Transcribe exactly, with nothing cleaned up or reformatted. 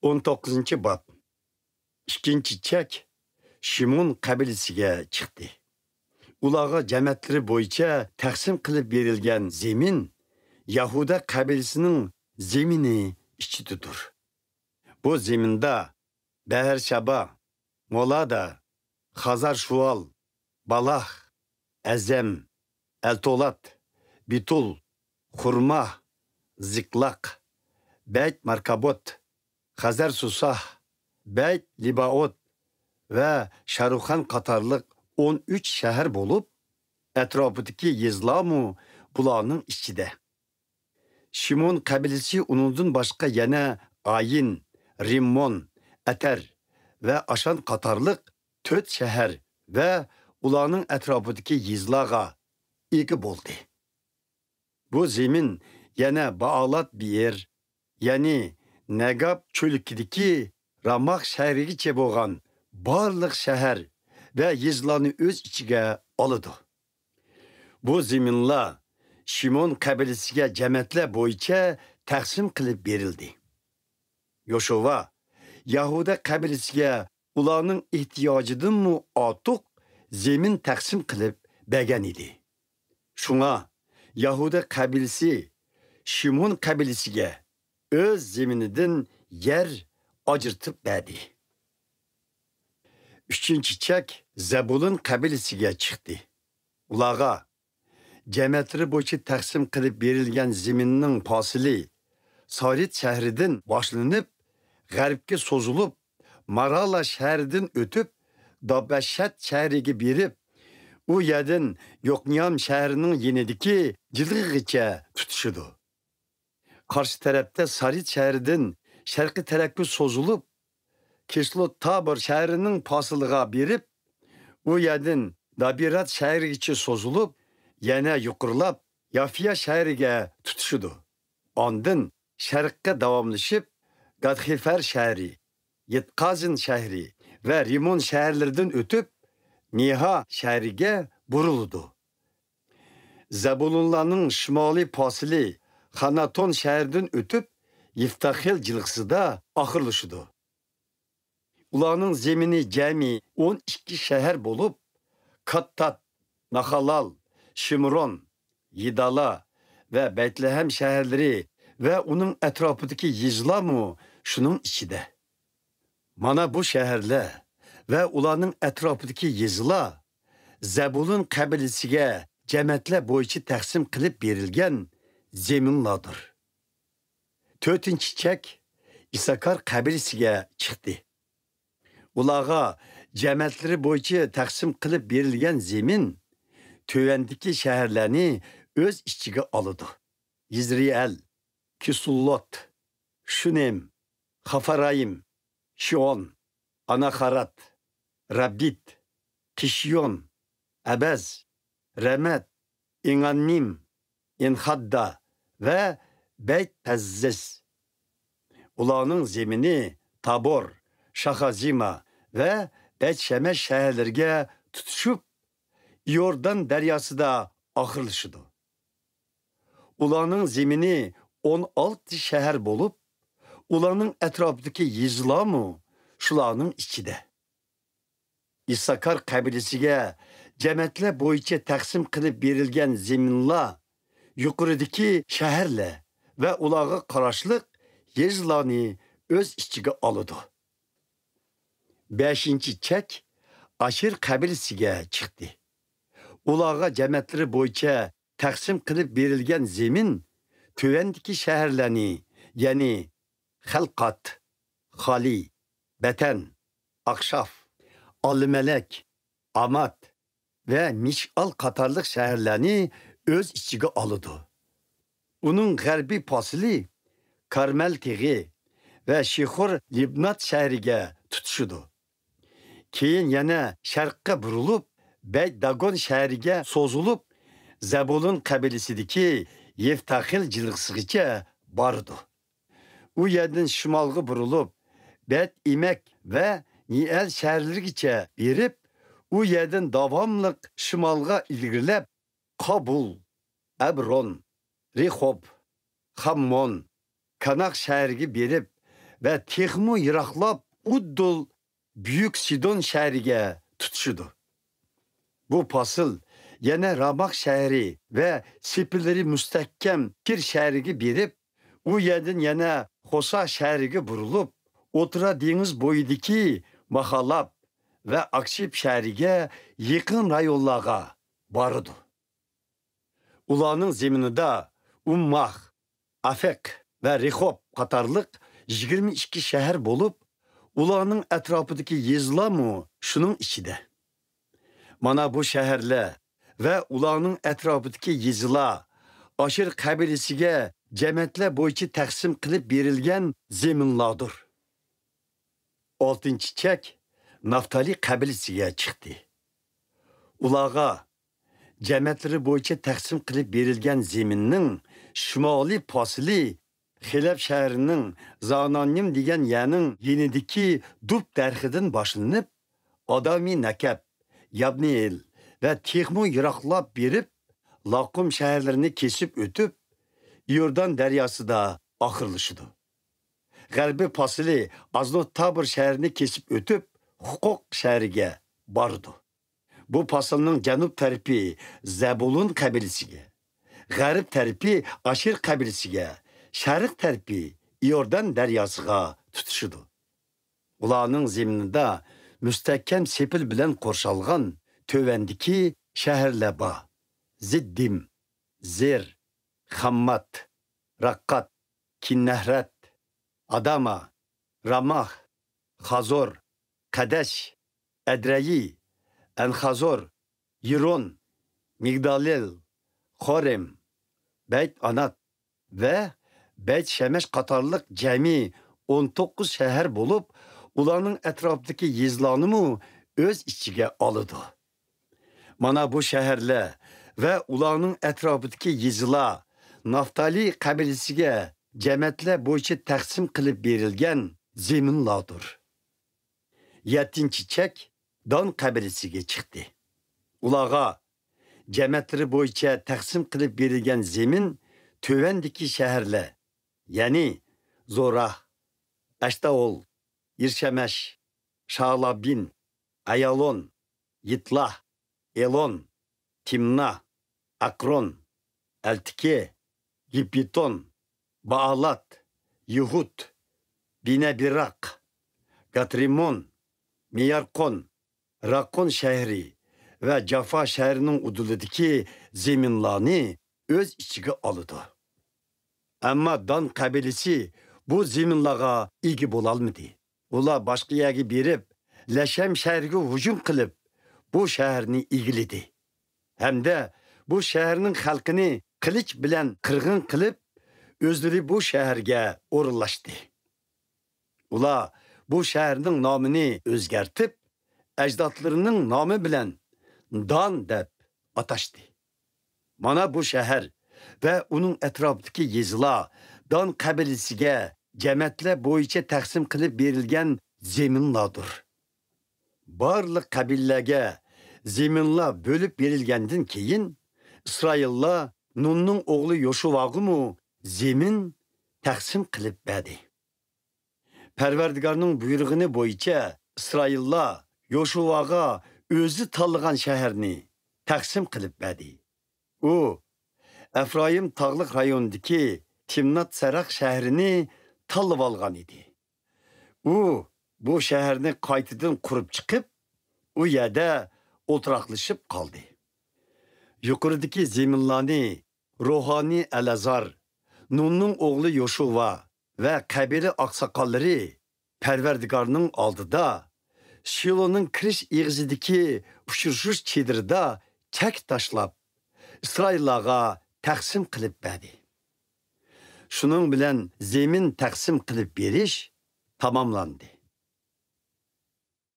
ئون توققۇزىنچى باب. ئىككىنچى چەك شىمون قەبىلىسىگە چىقتى. ئۇلارغا جەمەتلىرى بويىچە تەقسىم قىلىپ بېرىلگەن زېمىن يەھۇدا قەبىلىسىنىڭ زېمىنى ئىچىدىدۇر. بۇ زېمىندا بەھەرشابا، مولادا، خازار شۇئال، بالاخ، ئەزەم، ئەلتولات، بىتۇل، خۇرما، زىقلاق، بەيت ماركابوت، خەزەر سۇساھ، بەيت لىبائوت ۋە شاروخان قاتارلىق ئون ئۈچ شەھەر بولۇپ، ئەتراپىدىكى يېزىلارمۇ بۇلارنىڭ ئىچىدە. شىمون قەبىلىسى ئۇنىڭدىن باشقا يەنە ئايىن، رىممون، ئەتەر ۋە ئاشان قاتارلىق تۆت شەھەر ۋە ئۇلارنىڭ ئەتراپىدىكى يېزىلارغا ئىگە بولدى. بۇ زېمىن يەنە بائالات بىئېر، يەنى نەگاب چۆللۈكىدىكى راماخ شەھىرىگىچە بولغان بارلىق شەھەر ۋە يېزىلارنى ئۆز ئىچىگە ئالىدۇ. بۇ زېمىنلار شىمون قەبىلىسىگە جەمەتلەر بويىچە تەقسىم قىلىپ بېرىلدى. يوشۇۋا يەھۇدا قەبىلىسىگە ئۇلارنىڭ ئېھتىياجىدىنمۇ ئارتۇق زېمىن تەقسىم قىلىپ بەرگەن ئىدى. شۇڭا يەھۇدا قەبىلىسى شىمون قەبىلىسىگە ئۆز زېمىنىدىن يەر ئاجرىتىپ بەردى. ئۈچىنچى چەك زەبۇلۇن قەبىلىسىگە چىقتى. ئۇلارغا جەمەتلىرى بويىچە تەقسىم قىلىپ بېرىلگەن زېمىننىڭ پاسىلى سارىت شەھىرىدىن باشلىنىپ، غەربكە سوزۇلۇپ، مارالا شەھىرىدىن ئۆتۈپ، دابەشەت شەھىرىگە بېرىپ، ئۇ يەردىن يوقنىيام شەھىرىنىڭ يېنىدىكى جىلغىغىچە تۇتىشىدۇ. قارشى تەرەپتە سارىت شەھىرىدىن شەرقىي تەرەپكە سوزۇلۇپ، كىسلوت تابور شەھىرىنىڭ پاسىلىغا بېرىپ، ئۇ يەردىن دابىرات شەھىرىگىچە سوزۇلۇپ، يەنە يۇقىرىلاپ يافىيا شەھىرىگە تۇتىشىدۇ. ئاندىن شەرققە داۋاملىشىپ، گاتخېفەر شەھىرى، يىتقازىن شەھىرى ۋە رىمون شەھەرلىرىدىن ئۆتۈپ، نېھا شەھىرىگە بۇرۇلىدۇ. زەبۇلۇنلارنىڭ شىمالىي پاسىلى خاناتون شەھىرىدىن ئۆتۈپ، يىفتاخېل جىلغىسىدا ئاخىرلىشىدۇ. ئۇلارنىڭ زېمىنى جەمئىي ئون ئىككى شەھەر بولۇپ، كاتتات، ناخالال، شىمرون، يىدالا ۋە بەيتلەھەم شەھەرلىرى ۋە ئۇنىڭ ئەتراپىدىكى يېزىلارمۇ شۇنىڭ ئىچىدە. مانا بۇ شەھەرلەر ۋە ئۇلارنىڭ ئەتراپىدىكى يېزىلار زەبۇلۇن قەبىلىسىگە جەمەتلەر بويىچە تەقسىم قىلىپ بېرىلگەن زېمىنلاردۇر. تۆتىنچى چەك ئىساكار قەبىلىسىگە چىقتى. ئۇلارغا جەمەتلىرى بويىچە تەقسىم قىلىپ بېرىلگەن زېمىن تۆۋەندىكى شەھەرلەرنى ئۆز ئىچىگە ئالىدۇ: يىزرېئەل، كىسۇللوت، شۇنېم، خافارايىم، شىئون، ئاناخارات، راببىت، قىشيون، ئەبەز، رەمەت، ئىڭاننىم، ئىنخاددا ۋە بەيت پەززىس. ئۇلارنىڭ زېمىنى تابور، شاخازىما ۋە بەيت شەمەش شەھەرلىرىگە تۇتىشىپ، ئىيوردان دەرياسىدا ئاخىرلىشىدۇ. ئۇلارنىڭ زېمىنى ئون ئالتە شەھەر بولۇپ، ئۇلارنىڭ ئەتراپىدىكى يېزىلارمۇ شۇلارنىڭ ئىچىدە. ئىسساكار قەبىلىسىگە جەمەتلەر بويىچە تەقسىم قىلىپ بېرىلگەن زېمىنلار يۇقىرىدىكى شەھەرلەر ۋە ئۇلارغا قاراشلىق يېزىلارنى ئۆز ئىچىگە ئالىدۇ. بەشىنچى چەك ئاشىر قەبىلىسىگە چىقتى. ئۇلارغا جەمەتلىرى بويىچە تەقسىم قىلىپ بېرىلگەن زېمىن تۆۋەندىكى شەھەرلەرنى، يەنى خەلقات، خالى، بەتەن، ئاقشاف، ئالىمەلەك، ئامات ۋە مىشئال قاتارلىق شەھەرلەرنى ئۆز ئىچىگە ئالىدۇ. ئۇنىڭ غەربىي پاسىلى كارمەل تېغى ۋە شىخور لىبنات شەھىرىگە تۇتىشىدۇ. كېيىن يەنە شەرققە بۇرۇلۇپ، بەيت داگون شەھىرىگە سوزۇلۇپ، زەبۇلۇن قەبىلىسىدىكى يىفتاخىل جىلغىسىغىچە بارىدۇ. ئۇ يەردىن شىمالغا بۇرۇلۇپ، بەيت ئىمەك ۋە نىئەل شەھەرلىرىگىچە بېرىپ، ئۇ يەردىن داۋاملىق شىمالغا ئىلگىرىلەپ، قابۇل، ئەبرون، رېخوب، خاممون، كاناخ شەھىرىگە بېرىپ، ۋە تېخىمۇ يىراقلاپ ئۇددۇل بۈيۈك سىدون شەھىرىگە تۇتىشىدۇ. بۇ پاسىل يەنە راماغ شەھىرى ۋە سېپىللىرى مۇستەھكەم كىر شەھىرىگە بېرىپ، ئۇ يەردىن يەنە خوسا شەھىرىگە بۇرۇلۇپ، ئوتتۇرا دېڭىز بويىدىكى ماخالاپ ۋە ئاكشىپ شەھىرىگە يېقىن رايونلارغا بارىدۇ. ئۇلارنىڭ زېمىنىدا ئۇمماخ، ئافېق ۋە رېخوب قاتارلىق يىگىرمە ئىككى شەھەر بولۇپ، ئۇلارنىڭ ئەتراپىدىكى يېزىلارمۇ شۇنىڭ ئىچىدە. مانا بۇ شەھەرلەر ۋە ئۇلارنىڭ ئەتراپىدىكى يېزىلار ئاشېر قەبىلىسىگە جەمەتلەر بويىچە تەقسىم قىلىپ بېرىلگەن زېمىنلاردۇر. ئالتىنچى چەك نافتالىي قەبىلىسىگە چىقتى. ئۇلارغا جەمەتلىرى بويىچە تەقسىم قىلىپ بېرىلگەن زېمىننىڭ شىمالىي پاسىلى خېلەپ شەھىرىنىڭ زانانيىم دېگەن يەرنىڭ يېنىدىكى دۇب دەرىخىدىن باشلىنىپ، ئادامى نەكەپ، يابنېئىل ۋە تېخىمۇ يىراقلاپ بېرىپ، لاقۇم شەھەرلىرىنى كېسىپ ئۆتۈپ، ئىيوردان دەرياسىدا ئاخىرلىشىدۇ. غەربىي پاسىلى ئازنوت تابور شەھىرىنى كېسىپ ئۆتۈپ، خۇقوق شەھىرىگە بارىدۇ. بۇ پاسىلنىڭ جەنۇب تەرىپى زەبۇلۇن قەبىلىسىگە، غەرب تەرىپى ئاشېر قەبىلىسىگە، شەرق تەرىپى ئىيوردان دەرياسىغا تۇتىشىدۇ. ئۇلارنىڭ زېمىنىدا مۇستەھكەم سېپىل بىلەن قورشالغان تۆۋەندىكى شەھەرلەر بار: زىددىم، زېر، خاممات، راققات، كىننەھرەت، ئاداما، راماھ، خازور، قەدەش، ئەدرەيى، ئەنخازور، يىرون، مىگدالېل، خورېم، بەيت ئانات ۋە بەيت شەمەش قاتارلىق جەمئىي ئون توققۇز شەھەر بولۇپ، ئۇلارنىڭ ئەتراپىدىكى يېزىلارنىمۇ ئۆز ئىچىگە ئالىدۇ. مانا بۇ شەھەرلەر ۋە ئۇلارنىڭ ئەتراپىدىكى يېزىلار نافتالىي قەبىلىسىگە جەمەتلەر بويىچە تەقسىم قىلىپ بېرىلگەن زېمىنلاردۇر. يەتتىنچى چەك دان قەبىلىسىگە چىقتى. ئۇلارغا جەمەتلىرى بويىچە تەقسىم قىلىپ بېرىلگەن زېمىن تۆۋەندىكى شەھەرلەر، يەنى زوراھ، ئەشتائول، ئىرشەمەش، شالابىن، ئەيالون، يىتلاھ، ئېلون، تىمنا، ئەقرون، ئەلتىكى، گىپپىتون، بائالات، يىھۇد، بىنەبىراق، گاترىمون، مېيارقون، راققون شەھىرى ۋە جافا شەھىرىنىڭ ئۇدۇلىدىكى زېمىنلارنى ئۆز ئىچىگە ئالىدۇ. ئەمما دان قەبىلىسى بۇ زېمىنلارغا ئىگە بولالمىدى. ئۇلار باشقا يەرگە بېرىپ، لەشەم شەھىرىگە ھۇجۇم قىلىپ، بۇ شەھەرنى ئىگىلىدى ھەمدە بۇ شەھەرنىڭ خەلقىنى قىلىچ بىلەن قىرغىن قىلىپ، ئۆزلىرى بۇ شەھەرگە ئورۇنلاشتى. ئۇلار بۇ شەھەرنىڭ نامىنى ئۆزگەرتىپ، ئەجدادلىرىنىڭ نامى بىلەن دان دەپ ئاتاشتى. مانا بۇ شەھەر ۋە ئۇنىڭ ئەتراپىدىكى يېزىلار دان قەبىلىسىگە جەمەتلەر بويىچە تەقسىم قىلىپ بېرىلگەن زېمىنلاردۇر. بارلىق قەبىلىلەرگە زېمىنلار بۆلۈپ بېرىلگەندىن كېيىن، ئىسرائىللار نۇننىڭ ئوغلى يوشۇۋاغىمۇ زېمىن تەقسىم قىلىپ بەردى. پەرۋەردىگارنىڭ بۇيرۇغىنى بويىچە ئىسرائىللار يوشۇۋاغا ئۆزى تاللىغان شەھەرنى تەقسىم قىلىپ بەردى. ئۇ ئەفرايىم تاغلىق رايونىدىكى تىمنات سەرەق شەھىرىنى تاللىۋالغان ئىدى. ئۇ بۇ شەھەرنى قايتىدىن قۇرۇپ چىقىپ، ئۇ يەردە ئولتۇراقلىشىپ قالدى. يۇقىرىدىكى زېمىنلارنى روھانىي ئەلئەزار، نۇننىڭ ئوغلى يوشۇۋا ۋە قەبىلە ئاقساقاللىرى پەرۋەردىگارنىڭ ئالدىدا، شىلونىڭ كىرىش ئېغىزىدىكى ئۇچرىشىش چېدىرىدا چەك تاشلاپ، ئىسرائىللارغا تەقسىم قىلىپ بەردى. شۇنىڭ بىلەن زېمىن تەقسىم قىلىپ بېرىش تاماملاندى.